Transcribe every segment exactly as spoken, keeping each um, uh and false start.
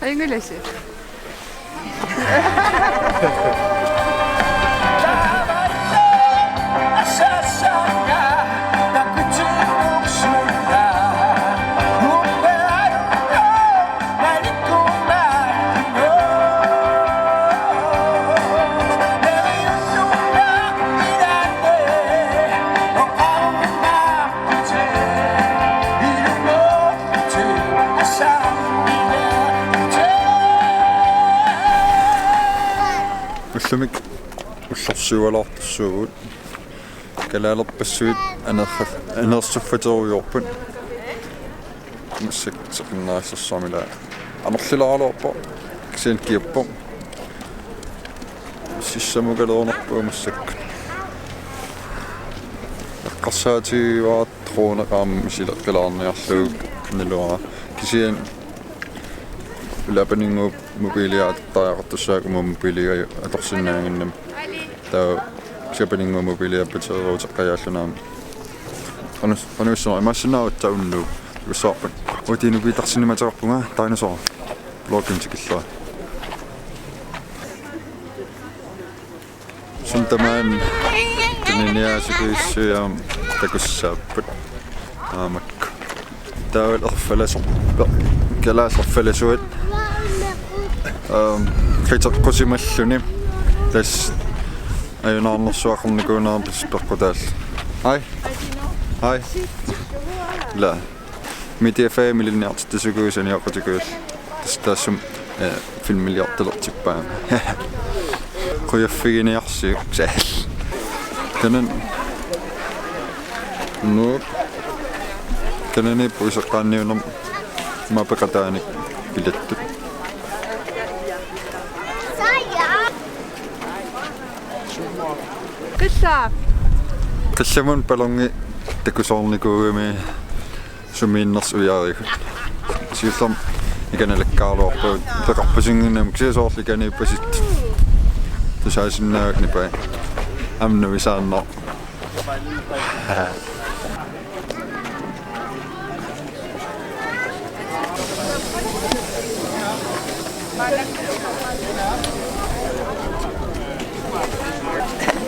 Ingelesi. Ullumi ullorsiualaartorsuugut. Kalaalerpassuit anerra-, aneersuffaterujoorput. Massakkut seqinnarissaarami, ilaa anorlilaaraluarpoq, kisianni kiappoq. Sissamukaluarnerput massakkut. Eqqarsaatigaara droneqarami sileqqilaarniarlugu naluara. Kisianni ila paninnguup mobilia atortariaqartussaagakku, mobilia atorsinnaannginnami. Taava kisianni paninnguup mobilia batteriuteqqajaalluni aamma. Qanu-, qanoq issaaq, imaassinnaavoq aatsaat unnuup. Takussavarput. Uti inupitarsinni mateqarpunga, taanna soorlu. Bloggen tikillugu. Suna tamaani tuniniaasukujussuit aamma takussaapput. Aamakku. Taavalu erfalasorpa-, kalaallit erfalasuat. Aam, qiteqqusimalluni. Tassa ajunaarnersuaqarnikuunera pis-, peqqutaallu. Hej. Hej. Ilaa. Mediafagimilinniartitsisugut sanioqatigut. Tassa taassuma, eh, filmiliortalertippaanga. Qujaffiginiarsiuk saal. Tanan-, nuuk. Tananiippoq iseqqaanniunnermi mapeqataanik pilattut. Qillaa. Qillamunit balloni takusoornikuugami sumiinnersoq ujaarigut. Siullermik ikani alakkaaraluarpagut peqarpasinnginnami, kisianni soorlu ikani ippassaq tusaasinnaagakku nipai. Aamma nuisaannaq.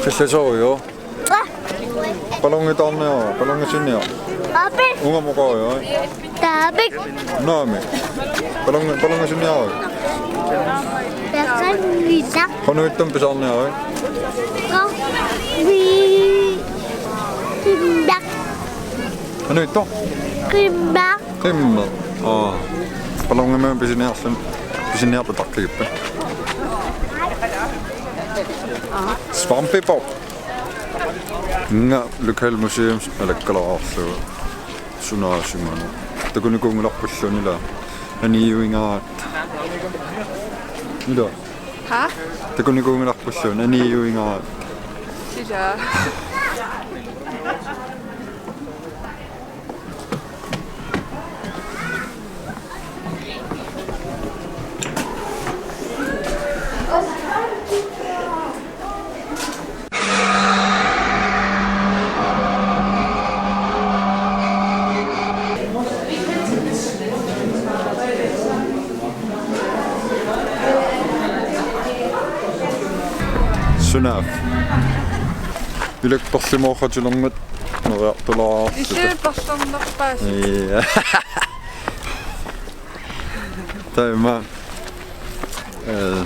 Qillasorujuk. Balloni taarniaruk, balloni sinniaruk. Ape. Ungamoqarujuk. Taapik. Naamik. Balloni, balloni sinniaruk. Takanisa. Qanoq ittumik pisaarniaruk? Ko-, vi-, qimmeq. Qanoq ittoq? Qimmeq. Qimmeq. Aa. Ballonimut pisiniarluni, pisiniarluni taqqigippat. Svampebob. Inga lokalmuseum alakkalaarlugu. Sunaasimaneq. Takunikuunngilarpulluunniit ilaa. Aniuingaat. Ilaa. Ha? Takunikuunngilarpulluunniit aniuingaat. Ilaa. Sunaaffa. Ilak perlimooratilermat neriartulaarluta. Illit perlernerpaasut. Ia. Taama. Eh,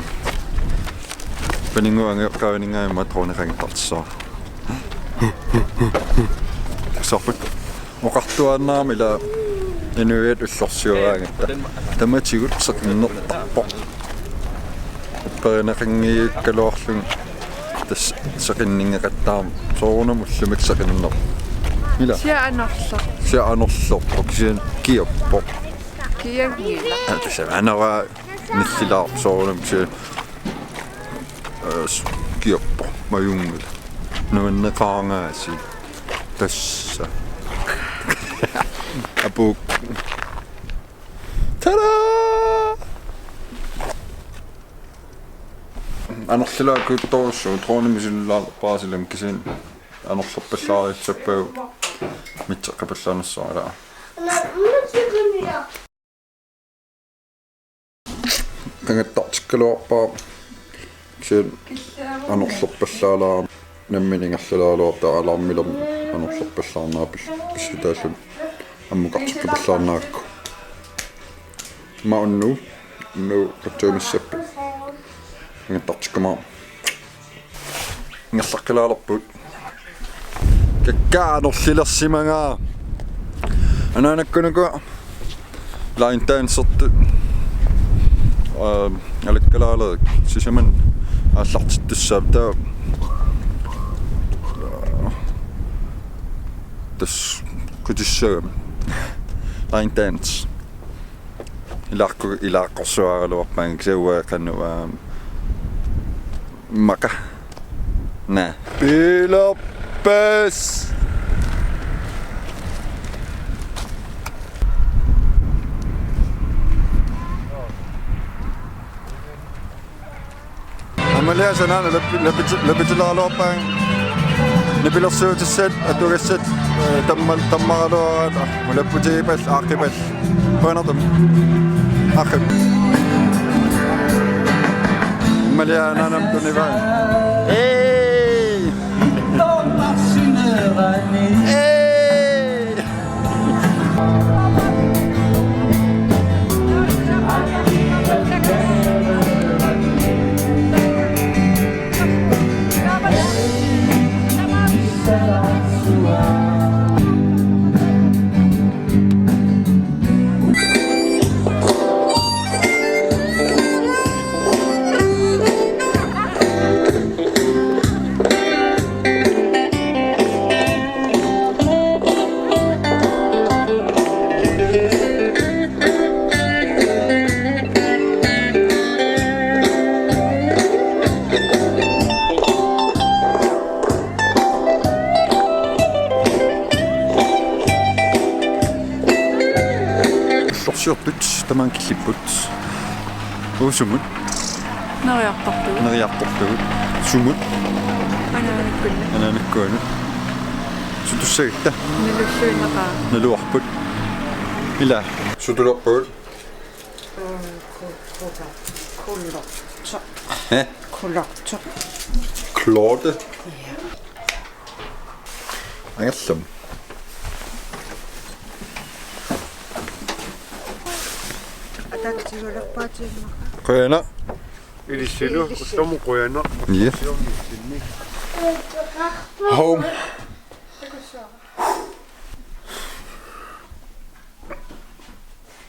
paninnguanngioqqaavininngaanniit droneqanngittartissaaq. Sorput. Oqartuaannarami ilaa inuiaat ullorsiuaangatta. Tamatigut seqinnertarpoq. Upperineqanngikkaluarlunga tassa seqinninngeqattaarmat soorunami ullumi seqinnerpoq. Ilaa. Kisianni anorleq. Kisianni anorlerpoq, kisianni kiappoq. Kianngilaq. Aa, tassa anoraa nillilaarpoq soorunami kisianni, eh, s-, kiappoq, majunngilaq. Nuanneqaangaasiit. Tassa. Apuuk. Tada! Anorlilaakujuttorujussuuvoq, dronemi sinnilaarpara silami, kisianni anorlerpallaarissappagu mitseqqapallaannassavara. Qangattartikkaluarpara. Kisianni anorlerpallaalaarama nammineq ingerlalaaraluartoq alarmilermi anorlerpallaarnera pis-, pissutaalluni ammukartikkapallaarnerakku. Ima unnugu, unnugu qatsuimissapput. Qangattartikkumaarama. Ingerlaqqilaalerpugut. Kakkaak anorlilersimagaa. Anaanakkunuku line dancertut. Aa, alakkalaalerik. Sisamat aallartittussaavoq taava. Tassa qutissagami. Line dance. Ilaaqu-, ilaaqqusuaraluarpaanga kisianni uanga qanoq, aa, maka. Naa. Pilerpas. Amalia sanaana lapi-, lapit-, lapitilaarluarpaanga. Nipilersuutissat, atugassat, eh, tamma-, tammaraluaraat, ah, mulapputigipallaaq, aaqqipallaaq. Qujanartumik. Aqqip. Amalia anaanamut tunivaa. Hey! Hey! Ullorsiortut tamaanga killipput. Uusumut. Neriartortugut. Neriartortugut. Sumut. Anaanakkunni. Anaanakkuanut. Sutussagatta. Nalussuinnaqaaq. Naluarput. Ila. Sutulerpugut. Kulertoq. He? Kulertoq. Kloorte. Ja. Angerlum. Ataatigulerpaatiinnarpaa. Qujanaq. Ilissilu, ilissi. Ullumu qujanaq. Ja. Hov.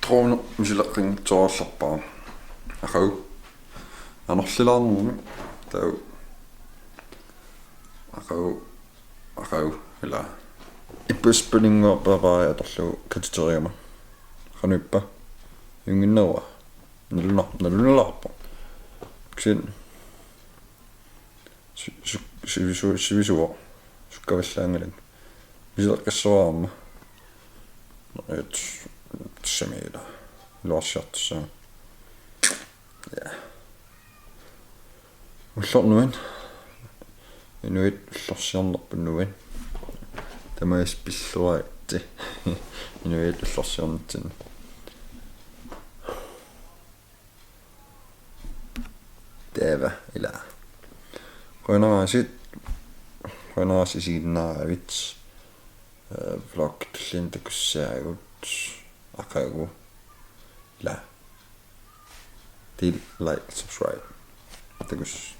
Drone misileqqinngitsoorallarpara. Aqagu. Anorlilaarnermi. Taava. Aqagu. Aqagu. Ila. Ippassaq paninnguarpara atorlugu katiteriama. Qanoq ippa? Ajunnginnerua? Nalunar-, nalunarlaarpoq. Kisianni. Su-, su-, sivisu-, sivisuoq. Sukkavallaanngilat. Misileqqissuara aamma. Nå, et, tassami ila. Iluarsiartussaanga. Ja. Ullormi nuann. Inuit ullorsiornerput nuann. Tamaasa pilluaritsi. Inuit ullorsiornitsinni. Taava ila. Qujanarsuaq, qujanarsuaq isiginnaaravit. Eh, vlog tulliani takussaagut. Aqagu. Ila. Del, like, subscribe. Takuss.